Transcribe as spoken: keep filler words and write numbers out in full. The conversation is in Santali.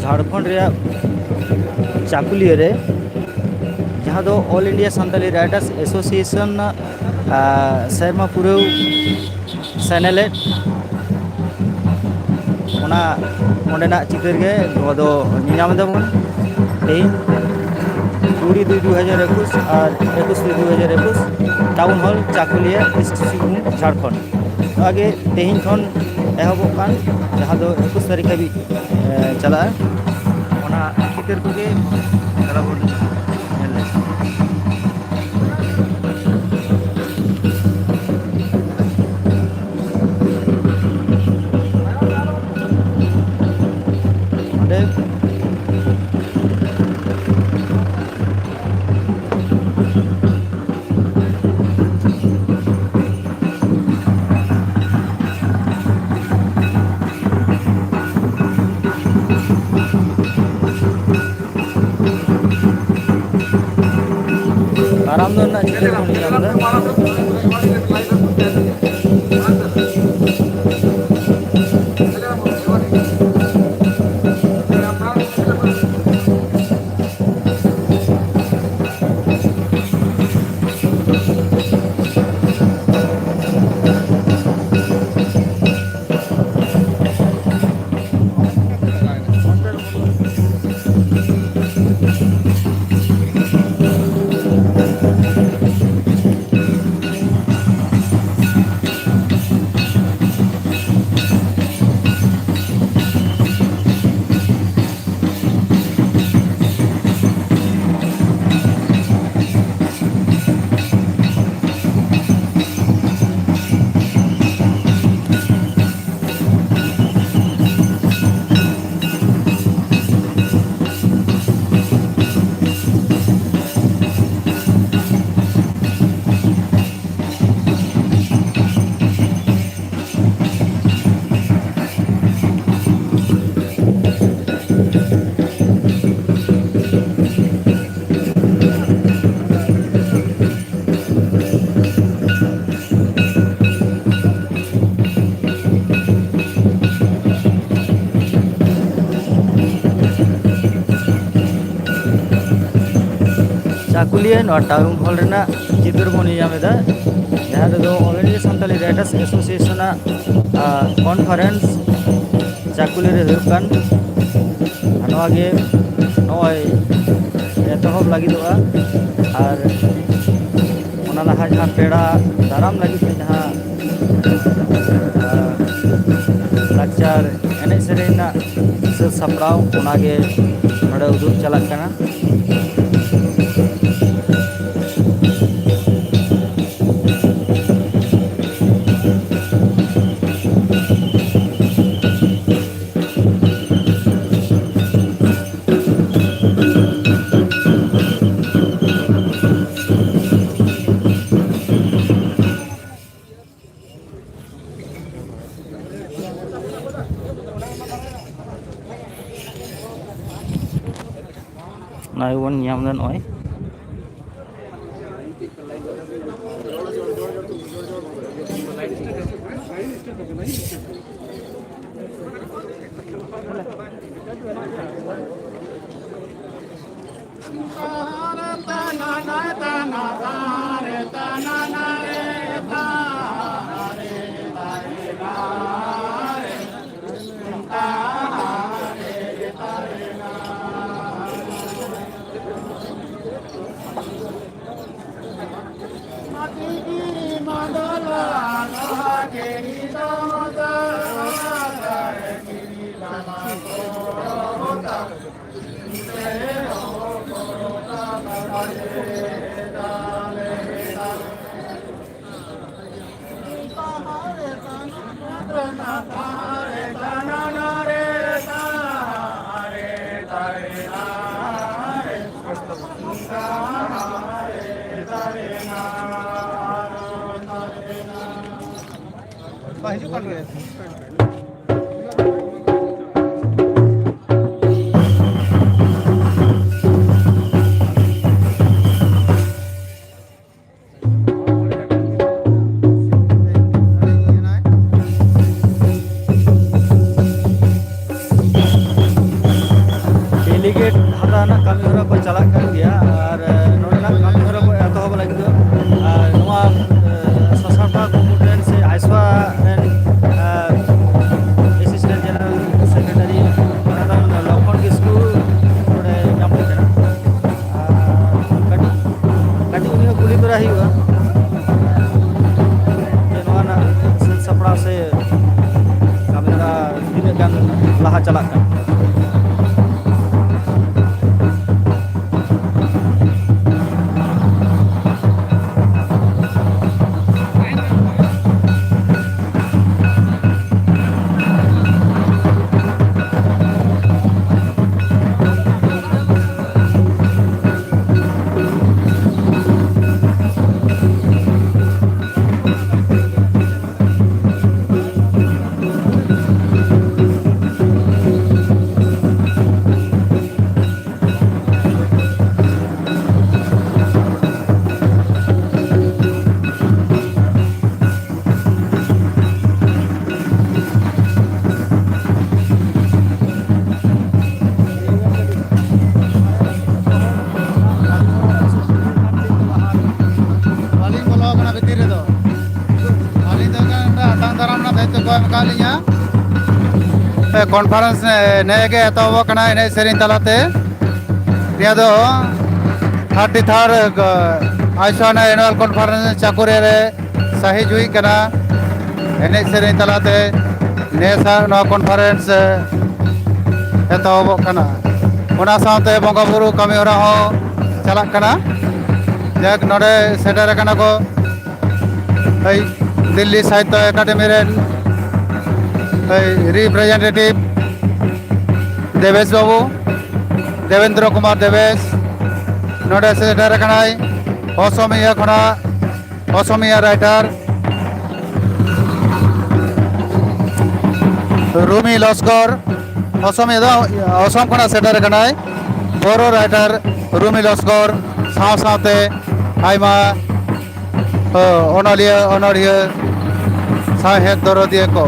ᱡᱷᱟᱲᱠᱷᱚᱸᱰ ᱨᱮᱭᱟᱜ ᱪᱟᱠᱩᱞᱤᱭᱟᱹ ᱨᱮ, ᱡᱟᱦᱟᱸ ᱫᱚ All India Santali Writers Association ᱟᱜ, ᱟ, ᱥᱮᱨᱢᱟ ᱯᱩᱨᱟᱹᱣ ᱥᱮᱱᱮᱞᱮᱫ, ᱚᱱᱟ ᱚᱸᱰᱮᱱᱟᱜ ᱪᱤᱛᱟᱹᱨ ᱜᱮ ᱱᱚᱣᱟ ᱫᱚ ᱧᱮᱧᱟᱢ ᱮᱫᱟᱵᱚᱱ ᱛᱮᱦᱮᱧ, ᱠᱩᱲᱤ ᱫᱩᱭ ᱫᱩ ᱦᱟᱡᱟᱨ ᱮᱠᱩᱥ ᱟᱨ ᱮᱠᱩᱥ ᱫᱩᱭ ᱫᱩ ᱦᱟᱡᱟᱨ ᱮᱠᱩᱥ, town hall Chakulia, east Singhbhum, Jharkhand. ᱱᱚᱣᱟ ᱜᱮ ᱛᱮᱦᱮᱧ ᱠᱷᱚᱱ ᱮᱦᱚᱵᱚᱜ ᱠᱟᱱ, ᱡᱟᱦᱟᱸ ᱫᱚ ᱮᱠᱩᱥ ᱛᱟᱹᱨᱤᱠᱷ ᱦᱟᱹᱵᱤᱡ, ᱮ, ᱪᱟᱞᱟᱜᱼᱟ᱾ ᱚᱱᱟ ᱪᱤᱛᱟᱹᱨ ᱠᱚᱜᱮ ᱪᱟᱞᱟᱣ ᱵᱚᱱ ᱧᱮᱞ ᱞᱮᱜᱮ᱾ ᱚᱸᱰᱮ ᱟᱨ ᱟᱢ ᱫᱚ ᱱᱟᱜ ᱪᱤᱠᱟᱹ ᱛᱮᱢ ᱧᱮᱞ ᱧᱟᱢ ᱮᱫᱟ? ᱪᱟᱠᱩᱞᱤᱭᱟᱹ ᱱᱚᱣᱟ ᱴᱟᱣᱩᱱ ᱦᱚᱞ ᱨᱮᱱᱟᱜ ᱪᱤᱛᱟᱹᱨ ᱵᱚᱱ ᱧᱮᱧᱟᱢ ᱮᱫᱟ, ᱡᱟᱦᱟᱸ ᱨᱮᱫᱚ All India Santali Writers Association ᱟᱜ, ᱟ, ᱠᱚᱱᱯᱷᱟᱨᱮᱱᱥ ᱪᱟᱠᱩᱞᱤᱭᱟᱹ ᱨᱮ ᱦᱩᱭᱩᱜ ᱠᱟᱱ᱾ ᱟᱨ ᱱᱚᱣᱟ ᱜᱮ ᱱᱚᱜᱼᱚᱭ ᱮᱛᱚᱦᱚᱵ ᱞᱟᱹᱜᱤᱫᱚᱜᱼᱟ᱾ ᱟᱨ ᱚᱱᱟ ᱞᱟᱦᱟ ᱡᱟᱦᱟᱸ ᱯᱮᱲᱟ ᱫᱟᱨᱟᱢ ᱞᱟᱹᱜᱤᱫ ᱛᱮ ᱡᱟᱦᱟᱸ, ᱟ, ᱞᱟᱠᱪᱟᱨ ᱮᱱᱮᱡ ᱥᱮᱨᱮᱧ ᱨᱮᱱᱟᱜ ᱥᱟᱹᱛ ᱥᱟᱯᱲᱟᱣ, ᱚᱱᱟᱜᱮ ᱱᱚᱰᱮ ᱩᱫᱩᱜ ᱪᱟᱞᱟᱜ ᱠᱟᱱᱟ᱾ ᱱᱚᱜᱼᱚᱭ ᱵᱚᱱ ᱧᱟᱢ ᱮᱫᱟ ᱱᱚᱜᱼᱚᱭ᱾ ᱵᱟᱝ ᱦᱤᱡᱩᱜ ᱠᱟᱱ ᱜᱮᱭᱟ᱾ ᱰᱮᱞᱤᱜᱮᱴ ᱦᱟᱛᱟᱣ ᱨᱮᱱᱟᱜ ᱠᱟᱹᱢᱤ ᱦᱚᱨᱟ ᱠᱚ ᱪᱟᱞᱟᱜ ᱠᱟᱱ ᱜᱮᱭᱟ᱾ ᱟᱨ, ᱮ, ᱱᱚᱰᱮ ᱟᱠᱟᱫ ᱞᱤᱧᱟ᱾ ᱠᱚᱱᱯᱷᱟᱨᱮᱱᱥ ᱱᱮ- ᱱᱮᱜᱮ ᱮᱛᱚᱦᱚᱵᱚᱜ ᱠᱟᱱᱟ ᱮᱱᱮᱡ ᱥᱮᱨᱮᱧ ᱛᱟᱞᱟᱛᱮ᱾ ᱱᱤᱭᱟᱹ ᱫᱚ ᱛᱷᱟᱨᱴᱤ ᱛᱷᱟᱨᱰ ᱟᱭᱥᱟᱱ ᱮᱱᱩᱣᱟᱞ ᱠᱚᱱᱯᱷᱟᱨᱮᱱᱥ ᱪᱟᱠᱩᱨᱤᱭᱟᱹ ᱨᱮ ᱥᱟᱹᱦᱤ ᱡᱩᱦᱤᱜ ᱠᱟᱱᱟ᱾ ᱮᱱᱮᱡ ᱥᱮᱨᱮᱧ ᱛᱟᱞᱟᱛᱮ ᱱᱮᱥᱟᱜ ᱱᱚᱣᱟ ᱠᱚᱱᱯᱷᱟᱨᱮᱱᱥ ᱮᱛᱚᱦᱚᱵᱚᱜ ᱠᱟᱱᱟ᱾ ᱚᱱᱟ ᱥᱟᱶᱛᱮ ᱵᱚᱸᱜᱟ ᱵᱩᱨᱩ ᱠᱟᱹᱢᱤ ᱦᱚᱨᱟ ᱦᱚᱸ ᱪᱟᱞᱟᱜ ᱠᱟᱱᱟ᱾ ᱡᱟᱠ, ᱱᱚᱰᱮ ᱥᱮᱴᱮᱨ ᱟᱠᱟᱱᱟ ᱠᱚ ᱫᱤᱞᱞᱤ ᱥᱟᱦᱤᱛᱛᱚ ᱮᱠᱟᱰᱮᱢᱤ ᱨᱮᱱ ᱨᱤᱯᱨᱮᱡᱮᱱᱴᱮᱴᱤᱵᱷ ᱫᱮᱵᱮᱥ ᱵᱟᱹᱵᱩ, ᱫᱮᱵᱮᱱᱫᱨᱚ ᱠᱩᱢᱟᱨ ᱫᱮᱵᱮᱥ᱾ ᱱᱚᱰᱮ ᱥᱮᱴᱮᱨ ᱟᱠᱟᱱᱟᱭ ᱚᱥᱚᱢᱤᱭᱟ ᱠᱷᱚᱱᱟᱜ, ᱚᱥᱚᱢᱤᱭᱟ ᱨᱟᱭᱴᱟᱨ ᱨᱩᱢᱤ ᱞᱚᱥᱠᱚᱨ᱾ ᱚᱥᱚᱢᱤᱭᱟ ᱫᱚ, ᱚᱥᱚᱢ ᱠᱷᱚᱱᱟᱜ ᱥᱮᱴᱮᱨ ᱟᱠᱟᱱᱟᱭ ᱵᱳᱨᱳ ᱨᱟᱭᱴᱟᱨ ᱨᱩᱢᱤ ᱞᱚᱥᱠᱚᱨ, ᱥᱟᱶ ᱥᱟᱶᱛᱮ ᱟᱭᱢᱟ ᱚᱱᱚᱞᱤᱭᱟᱹ, ᱚᱱᱚᱲᱦᱤᱭᱟᱹ, ᱥᱟᱶᱦᱮᱫ ᱫᱚᱨᱚᱫᱤᱭᱟᱹ ᱠᱚ᱾